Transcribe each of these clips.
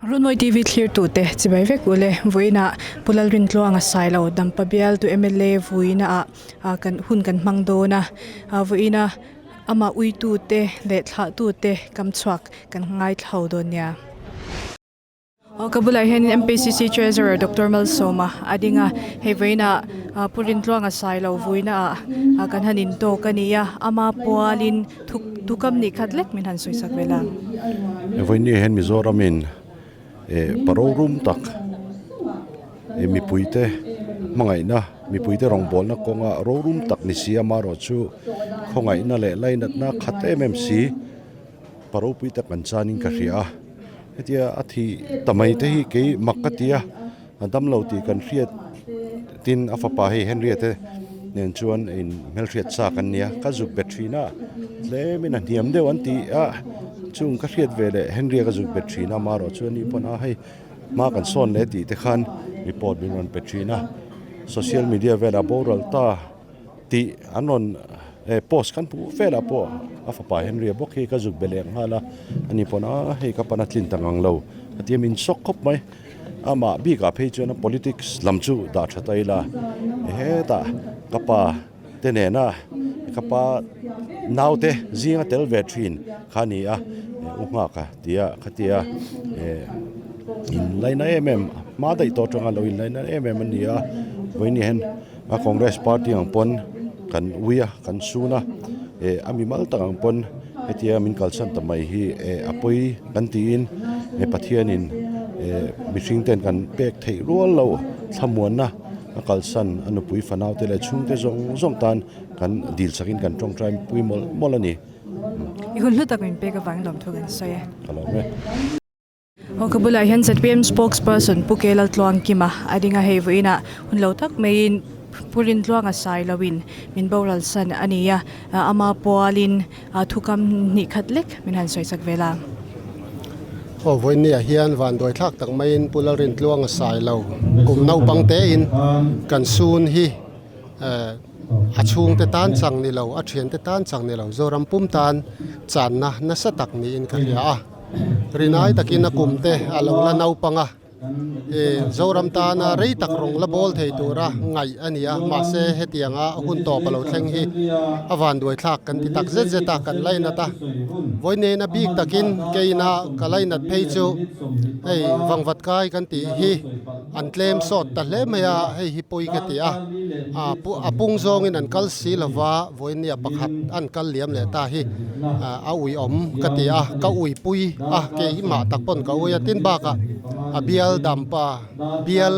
Runmawi TV thlirtute chibai vek ule vawiinah Pu Lalrintluanga Sailo Dampa bialtu mla vawiina ah kan hun kan hmang dawn a vawiina amah uitute leh thlahtute kam chhuak kan ngaithla dawn nia. Aw ka bulah hianin MPCC Treasurer Doctor Malsawma a ding a, hei vawiinah Pu Rintluanga Sailo vuina ah kan han intawk a ni a, ama pualin thuk tukam nih khat lek min han sawisak vel a. Hei vawiin hian Mizoramin eh paro rum tak eh mipuite hmangaihna mipuite rawngbawlna kawnga rorum tak ni si amaherawhchu khawngaihna leh lainatna khat em em si paropui tak an chanin ka hria a. Hetia a thih ta mai te hi kei mak ka ti a, a damlo tih kan hriat tin a fapa hei Henry-a te nen chuan in hmelhriat chak an nia, ka zuk bet thin a, tlemin a hniam deuh an ti a, chung ka hriat ve leh Henry-a ka zuk bet thin a, amaherawh chuan ni pawn a hei hma kan sawn leh tih te khan report min rawn pe thin a, social media velah boral ta. Tih an rawn post kan hmuh velah pawh a fapa Henry-a bawk hi ka zuk be leh nghal a, ani pawn a hei ka pana tlin ta ngang lo a ti a min sawk khawp mai. Amah bikah phei chuan a politics lam chu dah tha ta ila hetah ka pa te nena ka pa naute zinga tel ve thin kha a ni a, u nghak a ti a khatia in laina em em hma daih tawh atanga lo in laina em em a ni a vawiin hian. A Congress party ang pawn kan ui a, kan sun a, eh a mimal tak ang pawn hetia min kalsan ta mai hi eh a pawi kan tiin eh Pathianin eh mihring ten kan pek theih rual lo thlamuanna a kalsan a nupui fanau te leh chhungte zawng zawng tan kan dil chakin kan tawngtai pui mawlh mawlh a ni. I hun hlu tak min pek avangin lawmthu kan sawi e. Ka lawm e. Aw ka bulah hian zpm spokesperson Pu Ke Laltluangkima a ding a, hei vawiinah hun lo tak maiin Pu Rintluanga Sailoin min boral san a ni a, ama pualin thukam hnih khat lek min han sawisak vel a. Aw vawiinniah hian vanduai thlak tak maiin Pu Lalrintluanga Sailo kum naupang tein kan sun hi a chhungte tan chang ni lo, a thiante tan chang ni lo, Zoram pum tan channa nasa tak niin ka hria a. Rinai takin a kum te a lo la naupang a, ih Zoram tana rei tak rawng la bawl thei tura ngaih a ni a, mahse hetianga hun tawp a lo thleng hi a vanduai thlak kan ti tak zet zet a, kan lainat a. Vawineina bik takin keina ka lainat phei chu hei vangvat kai kan tih hi an tlem sawt ta hle mai a, hei hi pawi ka ti a, a pung zawngin an kal si lova vawinia pakhat an kal liam leh ta hi a ui awm ka ti a, ka ui pui a, keimah tak pawn ka ui a, tin bakah a bial dampa bial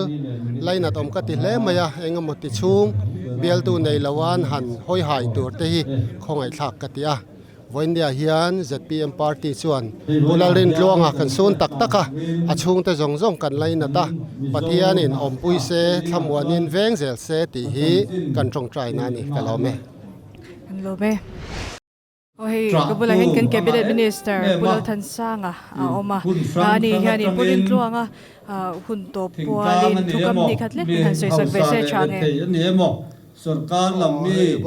lainat awm ka ti hle mai a, engemaw ti chhung bialtu nei loan han hawi hai tur te hi khawngaihthlak ka ti a. Vawiinniah hian zpm party chuan Pu Lalrintluanga kan sun tak tak a, a chhungte zawng zawng kan lainat a, Pathianin awmpui se, thlamuanin veng zel se tih hi kan tawngtaina a ni, ka lawm e. Kan lawm e. Aw hei ka bulah hian kan Cabinet Minister Pu Lalthansanga a awm a, ani hianin Pu Rintluanga hun tawp pualin thukam hnih khat lek min han sawisak ve se tha nge. Sorkar lam mi,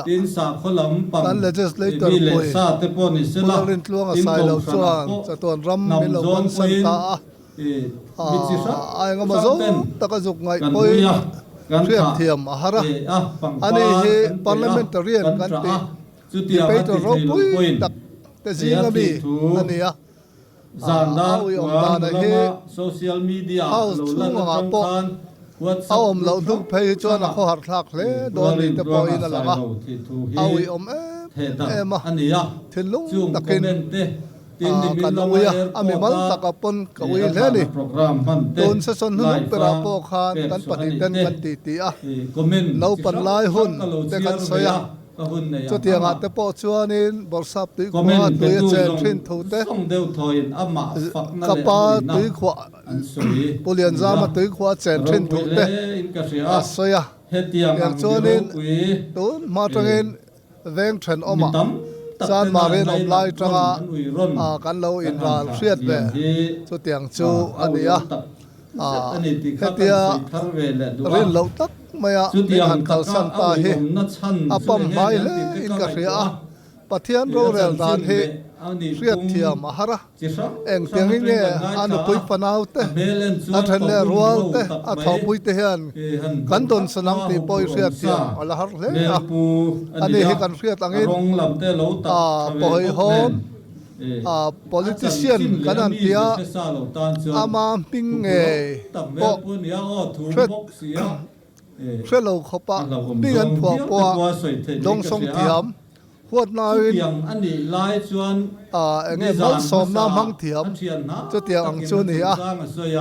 tin sakhaw lam pang mi leh sa te pawh ni sela, tin kohhranah pawh hnam zawn pawhin mi chi hrang hrang ten kan ui a, kan thah e a, pangpar kan pe a, kan ṭah a, chutiang a ti thei lo pawhin hei a thih thu Zan dar kua hnu lama social media a lo lan atang khan WhatsApp group hrang hrangah Lalrintluanga Sailo thih thu hi thehdarh a ni a. Chung comment te tin nimin lama airport a a thlahna program hman te live a pek chhuah a nih te comment chi hrang hrang ka lo chhiar ve a. Ka hun nei ang Chutiangah anga. te pawh chuanin Bawrhsap tuikhuah Comment tui a petu chen zawng thin thu te, zawng deuh thawiin amah fakna ka leh pa uina tuikhuah an sawi Pu Lianzama nia. tuikhuah a chen thin thu Ropui te hle in ka hria a a. sawi a. Hetiang Tiang ang mi chuanin ropui tun hma atangin veng mi thenawmah tam tak Chan tena Marin awm lainat lai rawn atanga an ui rawn kan lo kan han inral thlah hriat ve liam hi chutiang chu a a ni a. ui awm tak zet a ni tih kha kan Hetia sawi thar ve leh duh a. rin loh tak maia min Chutiang han taka kalsan a ta hi uiawmna chhan a chu pam enge hmai ni an hle tih te in ka ka hria ngaihtuah a, a. Pathian Tih a rorel dan chanchin hi leh. Hriatthiam a har a, engtiangin nge a nupui fanau te, a then leh rual te, a thawhpui te hian kan dawn sa nang tih pawh i hriatthiam a la har hle a. Ani hi kan hriat angin a pawhawihawm, a politician kan han ti a, ama hming ngei pawh hre hre lo khawpa hming an phuah pawha dawngsawng thiam Huatnauin eng nge malsawmna hmang thiam chutiang ang chu ni a,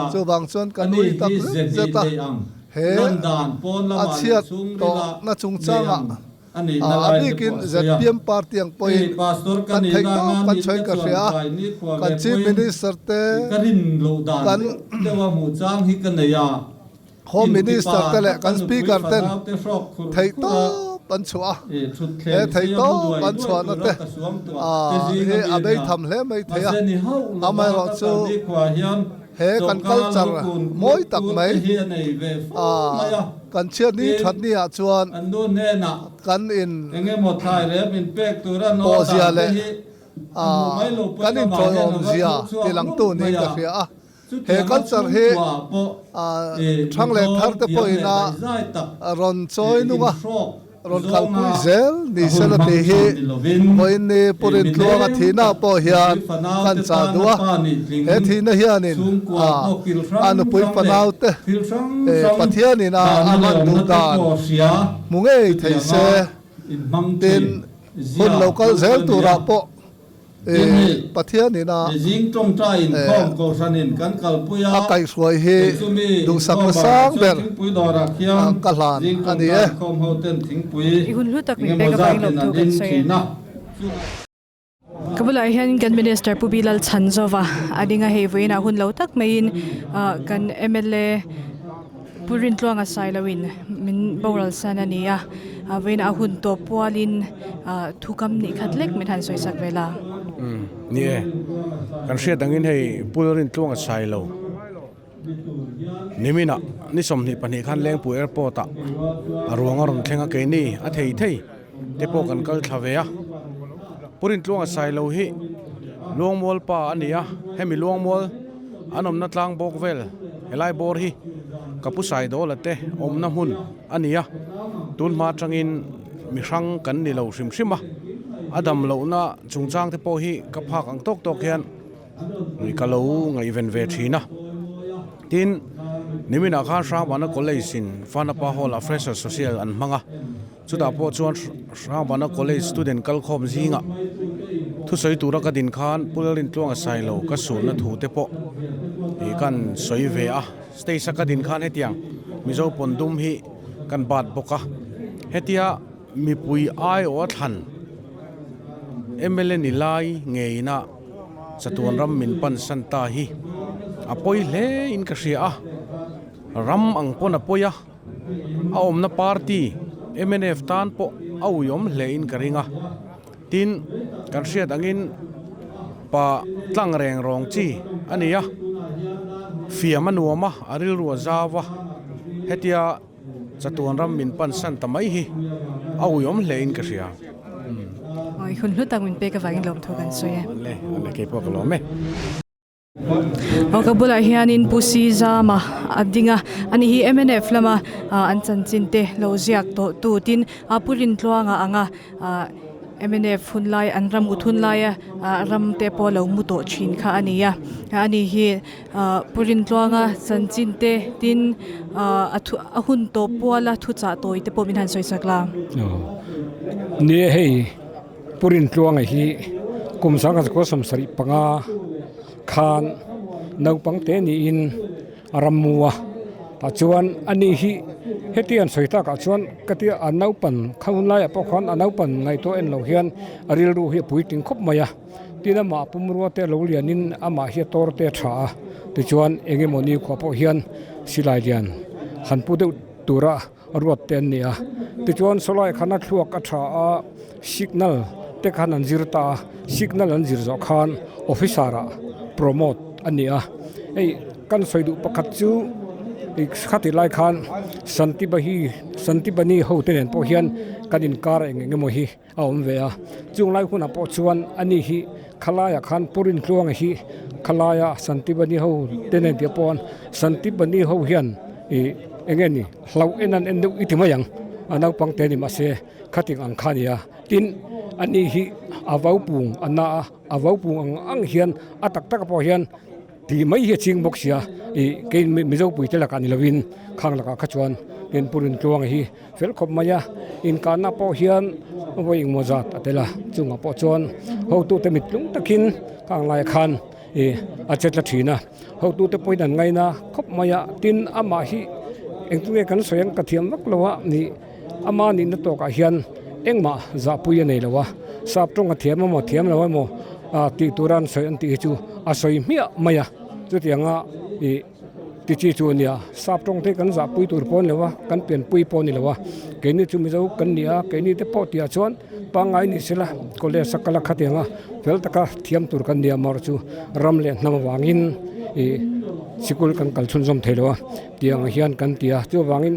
chuvang chuan ka nui tak zet zet a, he a chhiat tawhna chungchangah a bikin zpm party ang pawhin kan theih tawp kan chhawiin ka hria a, kan Chief Minister te kan Home Minister te leh kan Speaker ten theihtawp an chhuah a, he theihtawp an chhuahna te hi a beitham hle mai thei a, amaherawhchu he kan culture mawi tak mai kan chhiatni thatni ah chuan kan in pawhzia leh kan inṭawiawmzia tilangtu niin ka hria a. He culture hi thang leh thar te pawhin a rawn chawi nung a, rawn kalpui zel ni sela tih hi vawiin ni Pu Rintluanga thihna pawh hian kan chah duh a. He thihna hianin a nupui fanau te Pathianin a hman duh dan hmu ngei thei se, tin hun lo kal zel turah pawh Pathian ina a kaihhruai hi duhsakna sang ber ka hlan a ni e. I hun hlu tak min pek avangin lawmthu kan sawi a. Ka bulah hian kan Minister Pu Bilal Chhanzova a ding a, hei vawiinah hun lo tak maiin kan mla Pu Rintluanga Sailoin min boral san a ni a, vawiinah a hun tawp pualin thukam nih khat lek min han sawi sak vel a. Umm ni e, kan hriat angin hei Pu Rintluanga Sailo niminah ni 22 khan Lengpui Airport ah a ruang a rawn thleng a, keini a thei thei te pawh kan kal thla ve a. Pu Rintluanga Sailo hi Luangmual pa a ni a, hemi Luangmual an awmna tlang bawk vel helai bawr hi ka pu Saidawla te awmna hmun a ni a, tun hma atangin mi hrang kan ni lo hrim hrim a, a dam lohna chungchang te pawh hi ka phak ang tawk tawk hian ka lo ngaihven ve thin a, tin niminah khan Hrangvana College in Fanapa Hall ah Fresher Social an hmang a. Chutah pawh chuan Hrangvana College student kalkhawm zingah thusawi tura ka din khan Pu Lalrintluanga Sailo ka sunna thu te pawh ih kan sawi ve a. Stage a ka din khan hetiang Mizo pawn dum hi kan bat bawk a. Hetia mipui aiawh a thlan mla ni lai ngeina chatuan ram min pan san ta hi a pawi hle in ka hria a. Ram ang pawn a pawi a. A awmna party mnf tan pawh a uiawm hle in ka ring a, tin kan hriat angin pa tlang reng rawng chi a ni a, fiam a nuam a, a rilru a zau a, hetia chatuan ram min pan san ta mai hi a uiawm hle in ka hria. Awi hun hlu tak min pek avangin lawmthu kan sawi e. Awle, awle keipawh ka lawm e. Aw ka bulah hianin Pu Sizama a ding a, ani hi mnf lama an chanchin te lo ziak tawh tu tin a Pu Rintluanga anga ah mnf hun lai an ram ut hun laia ah ram te pawh lo mu tawh thin kha a ni a, ani hi ah Pu Rintluanga chanchin te tin ah a thu a hun tawp puala thuchah tawi te pawh min han sawi chak la. Ni e hei. Pu Rintluanga hi kum 1975 khan naupang te niin a ram mu a, tah chuan ani hi heti an sawi takah chuan ka tia a naupan kha hun laiah pawh khan a naupan ngaihtuah en lo hian a rilru hi a puitling khawp mai a, tin amah pumrua te lo lianin amah hi a tawr te a tha a, tichuan eng emaw ni khuah pawh hian silai lian han pu deuh tura. A ruat te an ni a, tichuan sawlai khan a thluak a tha a, signal te khan an zir ta a, signal an zir zawh khan officer ah promote a ni a, hei kan sawi duh pakhat chu khati lai khan Santibahi Santibani ho te nen pawh hian kan inkar eng eng emaw hi a awm ve a, chung lai hunah pawh chuan ani hi. Khalaiah khan Pu Rintluanga hi khalaia Santibani ho te nen tih pawh Santibani ho hian ih eng nge ni hlauh en an en deuh i ti mai ang a naupang te ni mahse khating ang kha a ni a tin ani hi a vaupung a na a a vaupung ang ang hian a tak tak pawh hian tih mai hi a ching bawk sia ih kei Mizo pui te lakah ni lovin khang lakah kha chuan tin Pu Rintluanga hi. Fel khawp mai a, inkahna pawh hian vawi engmaw zat a tel a, chungah pawh chuan hotute mit tlung takin khang laiah khan ih a che tla thin a, hotute pawhin an ngaina khawp mai a, tin amah hi engtin nge kan sawi ang ka thiam vak lo a nih ama nihna tawkah hian engmah zahpui a nei lo a, sap tawng a thiam emaw thiam lo emaw ah tih tura an sawi an tih hi chu a sawi hmiah mai a, chutianga ih. Tichi chu a nia, sap tawng te kan zahpui tur pawh a ni lo a, kan pianpui pawh a ni lo a, keini chu Mizo kan ni a, keini te pawh tihah chuan pangngai ni sela college a kal a khatiang a, fel taka thiam tur kan nia amaherawh chu ram leh hnam avangin ih sikul kan kal chhunzawm thei lo a, tiang ang hian kan ti a, chuvangin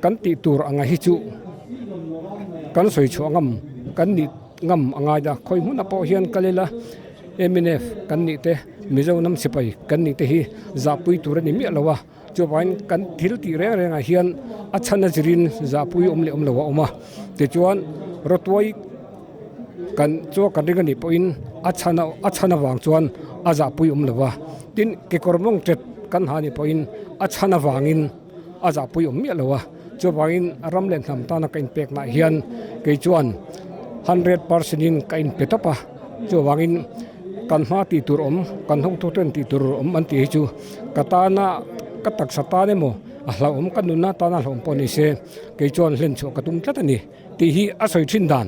kan tih tur anga hi chu kan sawi chhuah ngam kan nih ngam a ngai a, khawi hmunah pawh hian kal ila mnf kan nih te. Mizo hnam sipai kan nih te hi zahpui tur a ni miah lo a, chuvangin kan thil tih reng rengah hian a chhan a zirin zahpui awm leh awm lo a awm a, tichuan rawtuai kan chu kan ring a nih pawhin a chhan a chhan avang chuan a zahpui awm lo a, tin kekawr mawng tet kan ha nih pawhin a chhan avangin a zahpui awm miah lo a, chuvangin ram leh hnam tana ka inpeknaah hian kei chuan 100% in ka inpe tawp a, chuvangin. Kan hma tih tur awm, kan hotuten tih tur awm an tih hi chu ka tana ka taksa tan emaw a hlauhawm ka nunna tana hlauhawm pawh ni se kei chuan hlen chhuah ka tum tlat a ni tih hi a sawi thin dan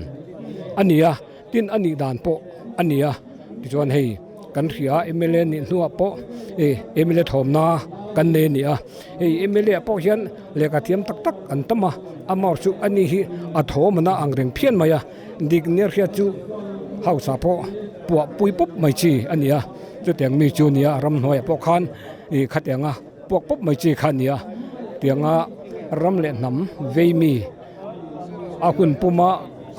a ni a, tin a nih dan pawh a ni a, tichuan hei kan hria mla nih hnuah pawh ih mla thawmna kan nei a ni a, hei mla ah pawh hian lehkha thiam tak tak an tam a, amah chu a ni hi a thawmna ang reng phian mai a. Dik nia hriat chu hausa pawh puah pui pawp mai chi a ni a, chutiang mi chu nia ramhnuaiah pawh khan ih khatianga puak pawp mai chi kha a ni a, tianga ram leh hnam vei mi a hun puma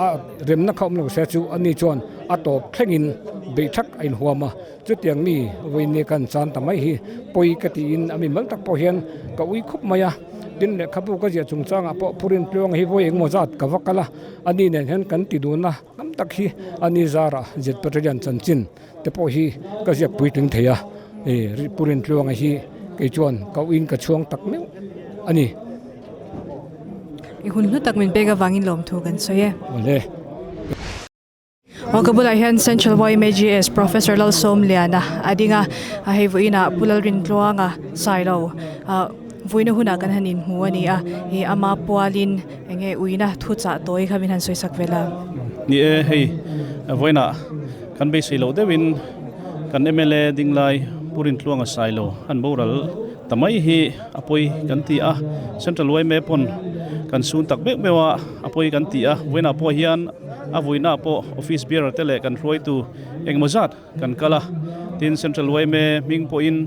a remna kha awm lo se chu ani chuan a tawp thlengin beih thak a inhuam a, chutiang mi vawiin kan chan ta mai hi pawi ka tiin a mi mal tak pawh hian ka ui khup mai a, tin lehkhabu ka ziah chungchangah pawh phurin tluang hi vawi engemaw zat ka va kal a. A ni nen hian kan ti dun a, tam tak hi a ni zarah Zet Petrolian chanchin te pawh hi ka ziak puitling thei a, ih Pu Rintluanga hi kei chuan ka uiin ka chhuang tak meuh a ni. I hun hlu tak min pek avangin lawmthu kan sawi e. Awle. Aw ka bulah hian Central YMAGS Professor Lalsawmliana a ding a, hei vawiinah Pu Lalrintluanga Sailo ah vawiina hunah kan han inhmu a ni a, ih ama pualin eng nge uina thu chah tawi kha min han sawi sak vel a. Ni e, hei vawiinah kan beisei loh deuhin kan mla dinglai Pu Rintluanga Sailo an boral ta mai hi a pawi kan ti a, Central yma pawn kan sun tak meuh meuh a, a pawi kan ti a, vawiinah pawh hian a vuina pawh office bearer te leh kan hruaitu engemaw zat kan kal a, tin Central yma hming pawhin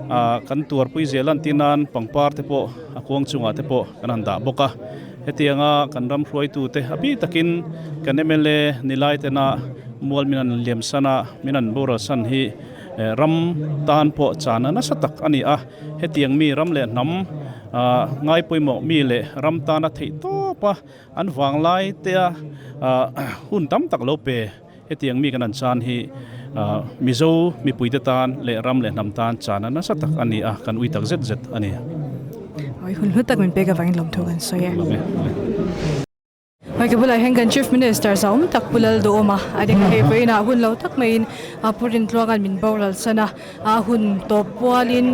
ah kan tuarpui zel a entir nan pangpar te pawh a kuang chungah te pawh kan han dah bawk a, hetianga kan ram hruaitu te a bik takin kan mla nilai tena mual min an liam san a, min an boral san hi ram tan pawh chana nasa tak a ni a, hetiang mi ram leh hnam ah ngai pawimawh mi leh ram tana theih tawp a. An vanglai tea hun tam tak lo pe hetiang mi kan an chan hi Mizo mipuite tan leh ram leh hnam tan chana nasa tak a ni a, kan ui tak zet zet a ni. Oi hun hlu tak min pek avangin lawmthu kan sawi e. Hoi ka bulah hian kan Chief Minister zauhawm tak Pu Lalduhawma a ding thei vawiinah hun lo tak maiin Pu Rintluanga'n min boral san a, a hun tawp pualin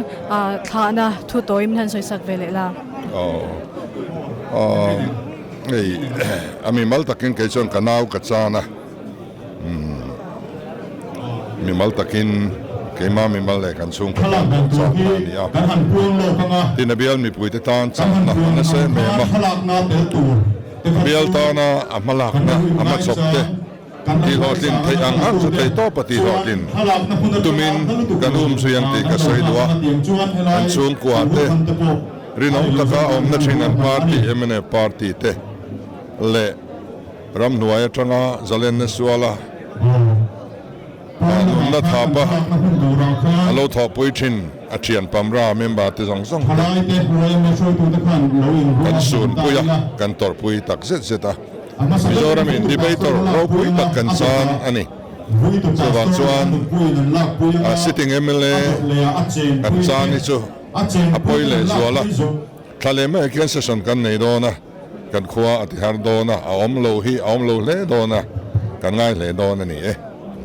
thlahna thu tawi min han sawi sak ve leh la. Aw hei a mimal takin kei chuan ka nau ka chan a, mimal takin keima mimal leh kan chhungkaw tan pawh channa a ni a, tin a bial mipuite tan channa a nasa em em a, a bial tana a hmalakna a hmachhawp te. Tihhlawhtlin theih ang ang chu thei tawp a tihhlawhtlin tumin kan um zui ang tih ka sawi duh a, an chhungkua te rinawm taka awmna thin an party mnf party te leh ramhnuai atanga zalenna suala. Nunna thapa a lo thawhpui thin a thian Pamra member te zawng zawng te kan sunpui a, kan tawrhpui tak zet zet a. Mizoram in debater ropui tak kan chan a ni. Chuvang chuan sitting mla kan chan hi chu a pawi leh zual a. Thla leh mai khian session kan nei dawn a, kan khua a ti har dawn a, a awm lo hi a awm lo hle dawn a, kan ngai hle dawn a ni e.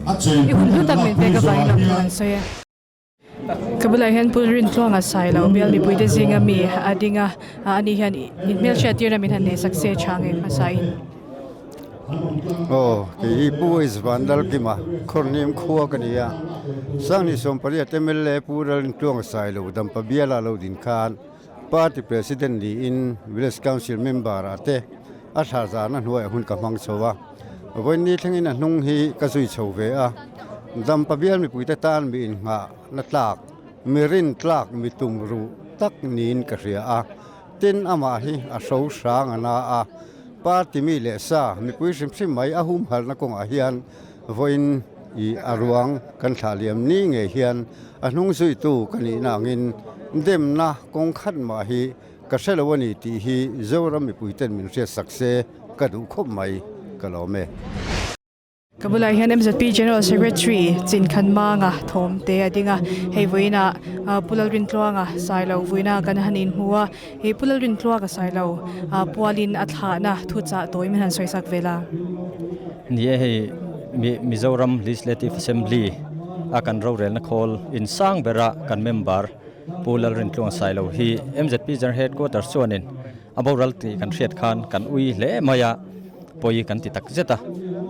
I hun hlu tak min pek avangin lo thu an sawi e. Ka bulah hian Pu Rintluanga Sailo bial mipuite zinga mi a ding a, ani hian inhmelhriat tirna min han nei sak se tha ngei hmasa in. Aw, kei hi Pu Isvan Lalkima, Khawrhnim khua ka ni a. Sangni 18 mla Pu Rintluanga Sailo Dampa biala lo din khan Party President niin Village Council Member ah te a thla zahna hnuaiah hun ka hmang chho a. Vawiin thlengin a hnung hi ka zui chho ve a. Dampa bial mipuite tan mi inngah na tlak, mi rin tlak, mi tum ruh tak niin ka hria a. Tin, amah hi a hro hrang a na a. Party mi leh sa mipui hrim hrim mai a humhalhna kawngah hian vawiin i a ruang kan thlah liam ni ngei hian a hnung zuitu ka nihna angin demna kawng khat mah hi ka hre lo a ni tih hi Zoram mipuiten min hriatsak se ka duh khawp mai ka lawm e. Ka bulah hian MZP General Secretary Chin Khan Manga thawm te a ding a, hei vawiinah Pu Lalrintluanga Sailo vuina kan han inhmu a, hei Pu Lalrintluanga Sailo pualin a thlahna thuchah tawi min han sawisak vel a. Ni e, hei Mizoram Legislative Assembly a kan rorelna khawl insang bera kan member Pu Lalrintluanga Sailo hi MZP General Headquarters chuanin A boral tih kan hriat khan kan ui hle mai a, pawi kan ti tak zet a.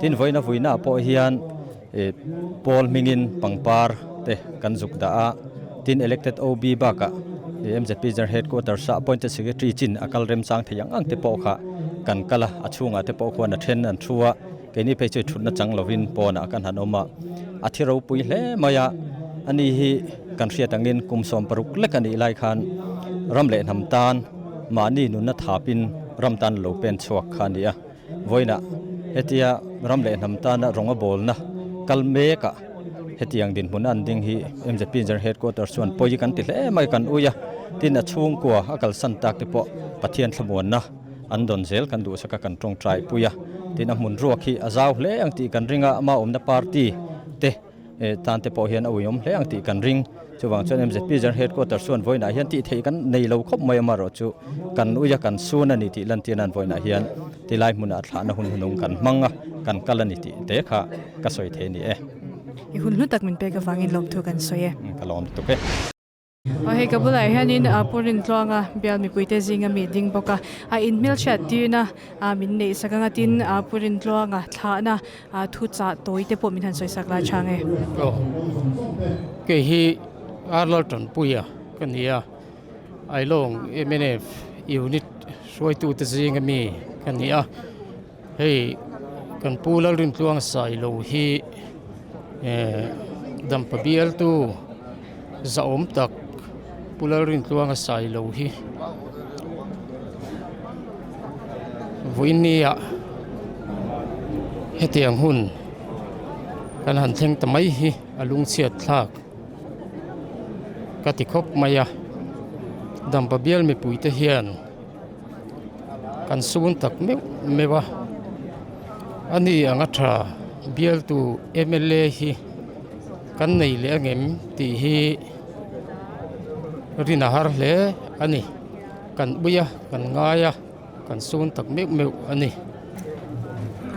Tin, vawiina vuinaah pawh hian ih pawl hmingin pangpar te kan zuk dah a, tin elected OB bakah ih MZP General Headquarters ah appointed secretary chin a kal remchang thei ang ang te pawh kha kan kal a, a chhungah te pawh khuan a then an thu a, keini phei chu thutna chang lovin pawnah kan han awm a, a thi ropui hle mai a, ani hi kan hriat angin kum 60 lek a nih lai khan ram leh hnam tan Mahni nunna thapin ram tan lo pen chhuak kha a ni a, vawiinah hetia ram leh hnam tana rawng a bawlna kal mekah hetiang dinhmun an ding hi MZP General Headquarters chuan pawi kan ti hle mai kan ui a, tin a chhungkua a kalsan tak te pawh Pathian thlamuanna an dawn zel kan duhsak a kan tawngtai pui a, tin a hmun ruak hi a zau hle ang tih kan ring a, ama awmna party te. Tan te pawh hian a uiawm hle ang tih kan ring. Chuvang chuan MZP General Headquarters chuan vawiinah hian tih theih kan nei lo khawp mai amaherawh chu kan ui a kan sun a ni tih lantir nan vawiinah hian tilai hmunah thlahna hun hunung kan hmang a, kan kal a ni tih te kha ka sawi thei a ni e. I hun hlu tak min pek avangin lawmthu kan sawi e. Ka lawm lutuk e. Aw hei ka bulah hianin Pu Rintluanga bial mipuite zinga mi ding bawk a, a inhmelhriat tirna min neih sak anga tin Pu Rintluanga thlahna thu chah tawi te pawh min han sawi sak lai chang e. Aw kei hi Arlal Tanpuia ka ni a, Ailawng mnf unit hruaitute zinga mi ka ni a, hei kan Pu Lalrintluanga Sailo hi Dampa bialtu Zahawm tak Pu Lalrintluanga Sailo hi vawinia hetiang hun kan han thleng ta mai hi a lungchhiat thlak ka ti khawp mai a, Dampa bial mipuite hian kan sun tak meuh meuh a, ani anga tha bialtu mla hi. Kan nei leh angem tih hi rin a har hle a ni. Kan ui a, kan ngai a, kan sun tak meuh meuh a ni.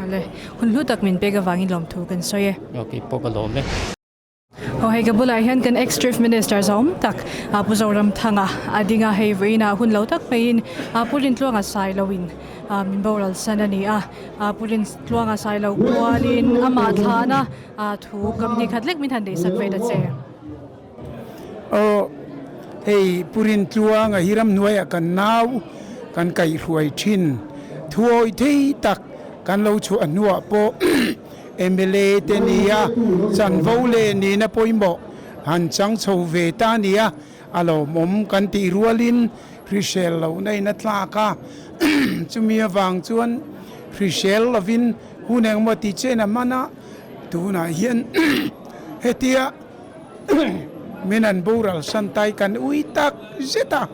Ale, hun hlu tak min pek avangin lawmthu kan sawi e. Aw kei pawh ka lawm e. Aw hei ka bulah hian kan ex Chief Minister zawm tak Pu Zoramthanga a ding a, hei vawiinah hun lo tak maiin Pu Rintluanga Sailoin min boral san a ni a, Pu Rintluanga Sailo kualin amah thlahna A thu kam ni khat lek min han neihsak ve ta che. Aw, hei Pu Rintluanga hi ramhnuaiah kan nau kan kaihhruai thin. Thuawi thei tak kan lo chhuah hnuah pawh mla te nia chanvo leh nihna pawimawh han chang chho ve ta nia a lawmawm kan tih rualin hrisel lohna in a tlak a, chumi avang chuan hrisel lovin hun engmaw ti chen a hman a. Tunah hian Hetia min an boral san tai kan ui tak zet a,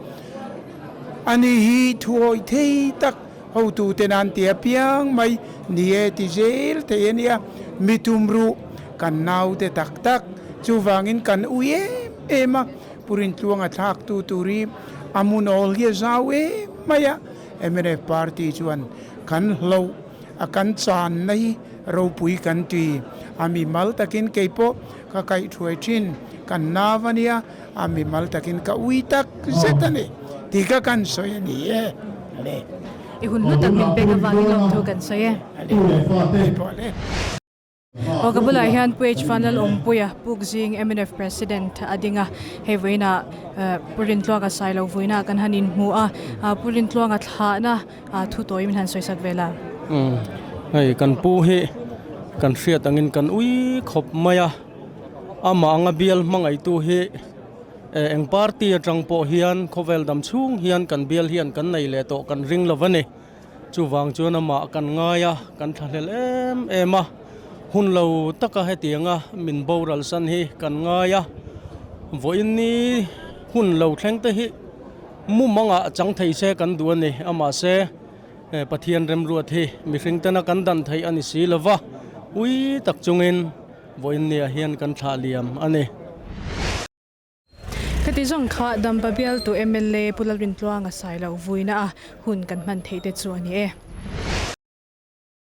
ani hi thuawih thei tak hotute nan ti apiang mai ni e ti zel thei a nia, mi tum ruh kan naute tak tak chuvangin kan ui em em a, Purintluanga thlaktu tur hi a hmun awl hi a zau em mai a, mnf party chuan kan hloh a kan channa hi ropui kan ti a mimal takin kei pawh ka kaihhruai thin kan nau a nia a mimal takin ka ui tak zet a ni tih ka kan sawi a ni e ale. I hun hlu tak min pek avangin lawmthu kan sawi e. Ale. Hei pawh ale. Aw ka bulah hian Pu H Vanlalawmpuia Pukzing mnf President a ding a, hei vawiinah Pu Rintluanga Sailo vawiinah kan han inhmu a, Pu Rintluanga thlahna thu tawi min han sawisak vel a. Umm hei kan pu hi kan hriat angin kan ui khawp mai a, amah anga bial hmangaihtu hi eng party atang pawh hian khawvel dam chhung hian kan bial hian kan nei leh tawh kan ring lo a ni. Chuvang chuan amah kan ngai a, kan thlahlel em em a, hun lo taka hetianga min boral san hi kan ngai a, vawiin ni hun lo thleng te hi mumangah chang thei se kan duh a ni, amah se Pathian remruat hi mihring tena kan dan theih a ni si lova, ui tak chungin vawiin niah hian kan thlah liam a ni. Khati zawng kha Dampa bialtu mla Pu Lalrintluanga Sailo vuina a hun kan hman theih te chu a ni e.